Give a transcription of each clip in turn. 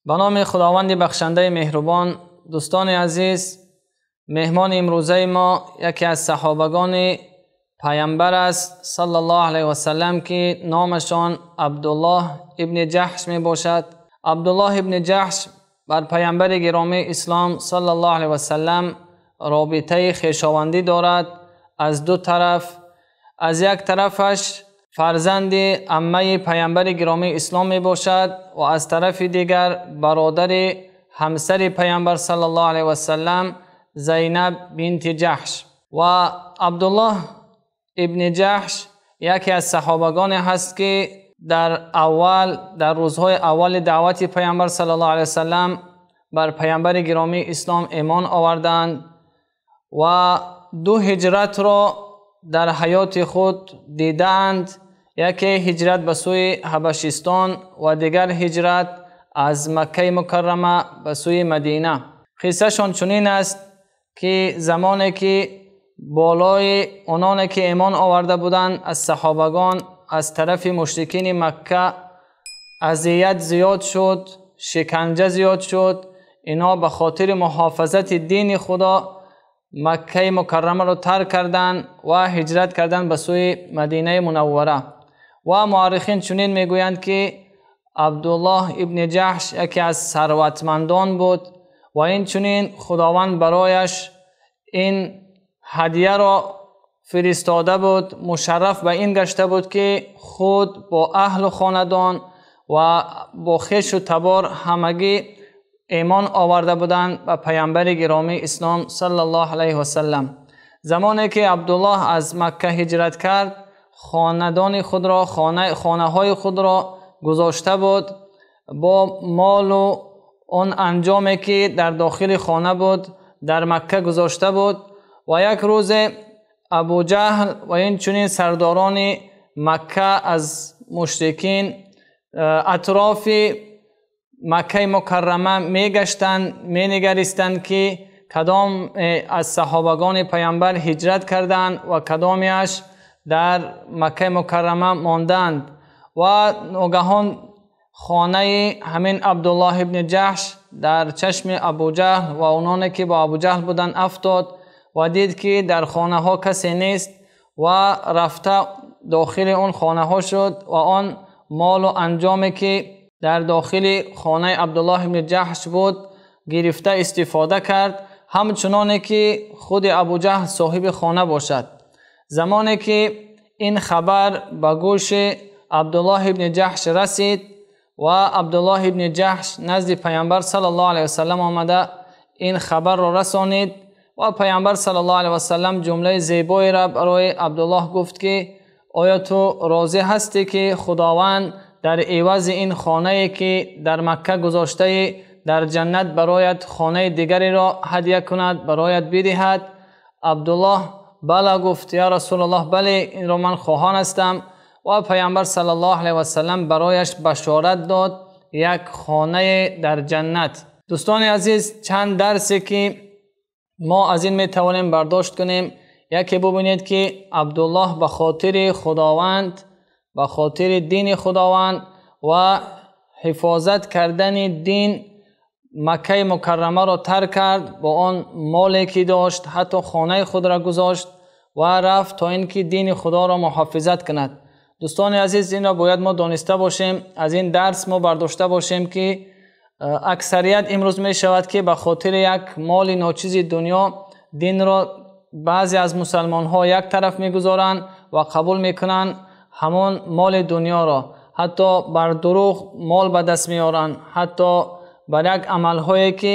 Ба номи Худованди бахшандаи меҳрубон. Дӯстони азиз, меҳмони имрӯзаи мо яке аз саҳобагони паёмбар аст саллаллоҳу алайҳи васаллам, ки номашон Абдуллоҳ ибни Ҷаҳш мебошад. Абдуллоҳ ибни Ҷаҳш бар паёмбари гиромии ислом саллаллоҳу алайҳи васаллам робитаи хешовандӣ дорад аз ду тараф. Аз як тарафаш фарзанди аммаи паёмбари гиромии ислом мебошад ва аз тарафи дигар бародари ҳамсари паёмбар саллаллоҳу алайҳи васаллам Зайнаб бинти Ҷаҳш. Ва Абдуллоҳ ибни Ҷаҳш яке аз саҳобагоне ҳаст, ки дар аввал, дар рӯзҳои аввали даъвати паёмбар саллаллоҳу алайҳи васаллам бар паёмбари гиромии ислом имон оварданд ва ду ҳиҷратро дар ҳаёти худ дидаанд. Яке ҳиҷрат ба сӯи Ҳабашистон ва дигар ҳиҷрат аз Маккаи Мукаррама ба сӯи Мадина. Қиссашон чунин аст, ки замоне ки болои ононе ки имон оварда буданд аз саҳобагон аз тарафи мушрикини Макка азият зиёд шуд, шиканҷа зиёд шуд, инҳо ба хотири муҳофизати дини Худо Маккаи Мукаррамаро тарк карданд ва ҳиҷрат карданд ба сӯи Мадинаи Мунаввара. Ва муаррихин чунин мегӯянд, ки Абдуллоҳ ибни Ҷаҳш яке аз сарватмандон буд ва инчунин Худованд барояш ин ҳадияро фиристода буд, мушарраф ба ин гашта буд, ки худ бо аҳлу хонадон ва бо хешу табор ҳамагӣ имон оварда буданд ба паёмбари гиромии ислом саллаллоҳу алайҳи васаллам. Замоне ки Абдуллоҳ аз Макка ҳиҷрат кард, хонадони худро, хонаҳои худро гузошта буд бо молу он анҷоме ки дар дохили хона буд дар Макка гузошта буд. Ва як рӯзе Абуҷаҳл ва инчунин сардорони Макка аз мушрикин атрофи Маккаи Мукаррама мегаштанд, менигаристанд, ки кадом аз саҳобагони паёмбар ҳиҷрат карданд ва кадомеаш дар Маккаи Мукаррама монданд. Ва ногаҳон хонаи ҳамин Абдуллоҳ ибни Ҷаҳш дар чашми Абуҷаҳл ва ононе ки бо Абуҷаҳл буданд афтод ва дид, ки дар хонаҳо касе нест ва рафта дохили он хонаҳо шуд ва он молу анҷоме ки дар дохили хонаи Абдуллоҳ ибни Ҷаҳш буд гирифта истифода кард, ҳамчуноне ки худи Абуҷаҳл соҳиби хона бошад. Замоне ки ин хабар ба гӯши Абдуллоҳ ибни Ҷаҳш расид ва Абдуллоҳ ибни Ҷаҳш назди паёмбар саллаллоҳу алайҳи васаллам омада ин хабарро расонид ва паёмбар саллаллоҳу алайҳи васаллам ҷумлаи зебоеро барои Абдуллоҳ гуфт, ки оё ту розӣ ҳастӣ, ки Худованд дар ивази ин хонае ки дар Макка гузоштаӣ дар ҷаннат бароят хонаи дигареро ҳадя кунад, бароят бидиҳад? Абдуллоҳ бала гуфт, ё Расулуллоҳ, бале, инро ман хоҳон ҳастам. Ва паёмбар саллаллоҳу алайҳи васаллам барояш башорат дод як хонае дар ҷаннат. Дӯстони азиз, чанд дарсе ки мо аз ин метавонем бардошт кунем. Яке бубинед, ки Абдуллоҳ ба хотири Худованд, ба хотири дини Худованд ва ҳифозат кардани дин Маккаи Мукаррамаро тарк кард бо он моле ки дошт, ҳатто хонаи худро гузошт ва рафт то инки дини Худоро муҳофизат кунад. Дӯстони азиз, инро бояд мо дониста бошем, аз ин дарс мо бардошта бошем, ки аксарият имрӯз мешавад, ки ба хотири як моли ночизи дунё динро баъзе аз мусалмонҳо як тараф мегузоранд ва қабул мекунанд ҳамон моли дунёро, ҳатто бар дурӯғ мол ба даст меоранд, ҳатто бар як амалҳое ки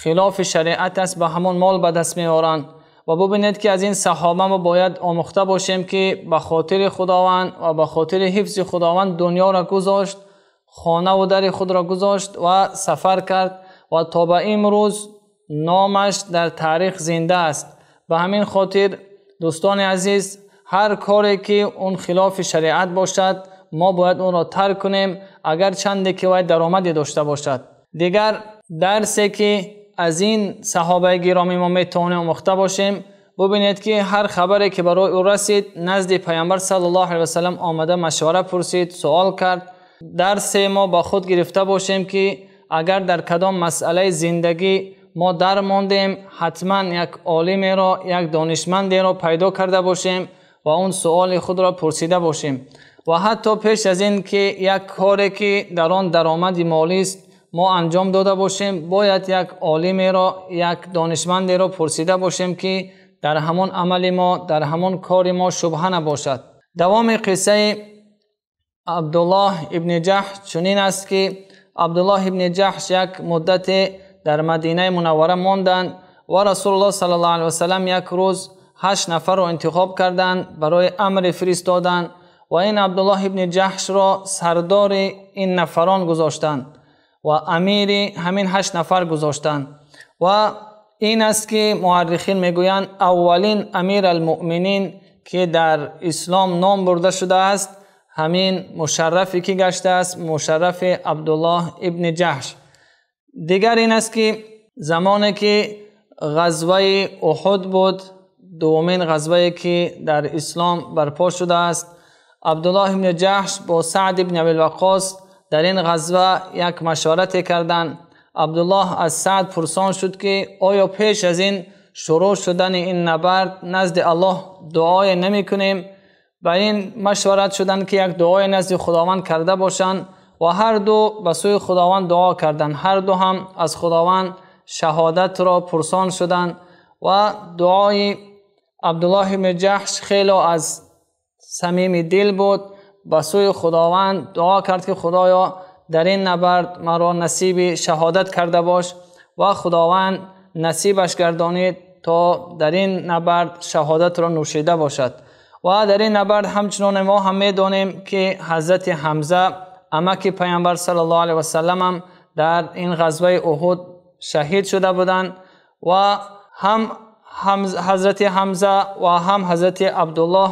хилофи шариат аст ба ҳамон мол ба даст меоранд. Ва бубинед, ки аз ин саҳоба мо бояд омӯхта бошем, ки ба хотири Худованд ва ба хотири ҳифзи Худованд дунёро гузошт, хонаву дари худро гузошт ва сафар кард ва то ба имрӯз номаш дар таърих зинда аст. Ба ҳамин хотир дӯстони азиз, ҳар коре ки он хилофи шариат бошад, мо бояд онро тарк кунем, агар чанде ки вай даромаде дошта бошад. Дигар дарсе ки аз ин саҳобаи гиромӣ мо метавонем омӯхта бошем, бубинед, ки ҳар хабаре ки барои ӯ расид, назди паёмбар саллаллоҳу алайҳи васаллам омада машвара пурсид, суол кард. Дарсе мо ба худ гирифта бошем, ки агар дар кадом масъалаи зиндагӣ мо дармондем, ҳатман як олимеро, як донишмандеро пайдо карда бошем ва он суоли худро пурсида бошем. Ва ҳатто пеш аз ин ки як коре ки дар он даромади молӣ аст мо анҷом дода бошем, бояд як олимеро, як донишмандеро пурсида бошем ки дар ҳамон амали мо, дар ҳамон кори мо шубҳа набошад. Давоми қиссаи Абдуллоҳ ибни Ҷаҳш чунин аст ки Абдуллоҳ ибни Ҷаҳш як муддате дар Мадинаи Мунаввара монданд ва Расулуллоҳ саллаллоҳу алайҳи васаллам як рӯз 8 нафарро интихоб карданд барои амр фиристодан ва ин Абдуллоҳ ибни Ҷаҳшро сардори ин нафарон гузоштанд ва амири ҳамин 8 нафар гузоштанд. Ва ин аст ки муаррихин мегӯянд аввалин амир алмӯъминин ки дар ислом ном бурда шудааст ҳамин мушаррафе ки гаштааст, мушаррафи Абдуллоҳ ибни Ҷаҳш. Дигар ин аст ки замоне ки ғазваи Уҳуд буд, дуввумин ғазвае ки дар ислом барпо шудааст, Абдуллоҳ ибни Ҷаҳш бо Саъд ибни Абӣ Ваққос дар ин ғазва як машварате карданд. Абдуллоҳ аз Саъд пурсон шуд ки оё пеш аз ин шурӯъ шудани ин набард назди Аллоҳ дуое намекунем? Ба ин машварат шуданд ки як дуое назди Худованд карда бошанд ва ҳар ду ба сӯи Худованд дуо карданд. Ҳар ду ҳам аз Худованд шаҳодатро пурсон шуданд ва дуои Абдуллоҳ ибни Ҷаҳш хеле аз самими дил буд. Ба сӯи Худованд дуо кард ки Худоё, дар ин набард маро насиби шаҳодат карда бош, ва Худованд насибаш гардонид то дар ин набард шаҳодатро нӯшида бошад. Ва дар ин набард ҳамчунон мо ҳам медонем ки ҳазрати Ҳамза амаки Паёмбар саллаллоҳу алайҳи васаллам ҳам дар ин ғазваи Уҳуд шаҳид шуда буданд ва ҳам ҳазрати Ҳамза ва ҳам ҳазрати Абдуллоҳ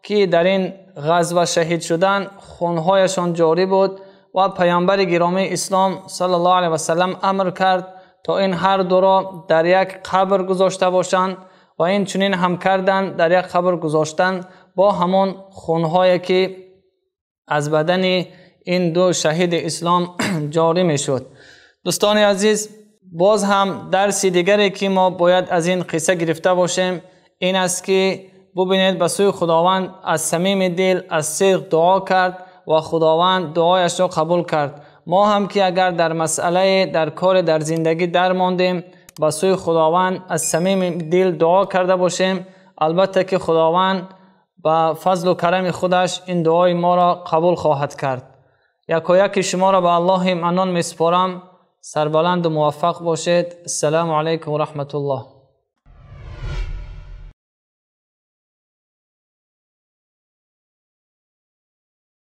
ки дар ин ғазва шаҳид шуданд, хунҳояшон ҷорӣ буд ва Паёмбари гиромии ислом саллаллоҳу алайҳи васаллам амр кард то ин ҳар дуро дар як қабр гузошта бошанд ва ин чунин ҳам карданд, дар як қабр гузоштанд бо ҳамон хунҳое ки аз бадани ин ду шаҳиди ислом ҷорӣ мешуд. Дӯстони азиз, боз ҳам дарси дигаре ки мо бояд аз ин қисса гирифта бошем ин аст ки бубинед, ба сӯи Худованд аз самими дил, аз сидқ дуо кард ва Худованд дуояшро қабул кард. Мо ҳам ки агар дар масъалае, дар кор, дар зиндагӣ дармондем, ба сӯи Худованд аз самими дил дуо карда бошем, албатта ки Худованд ба фазлу карами худаш ин дуои моро қабул хоҳад кард. Якояки шуморо ба Аллоҳи Маннон месупорам. Сарбаланду муваффақ бошед. Ассалому алайкум ва раҳматуллоҳ.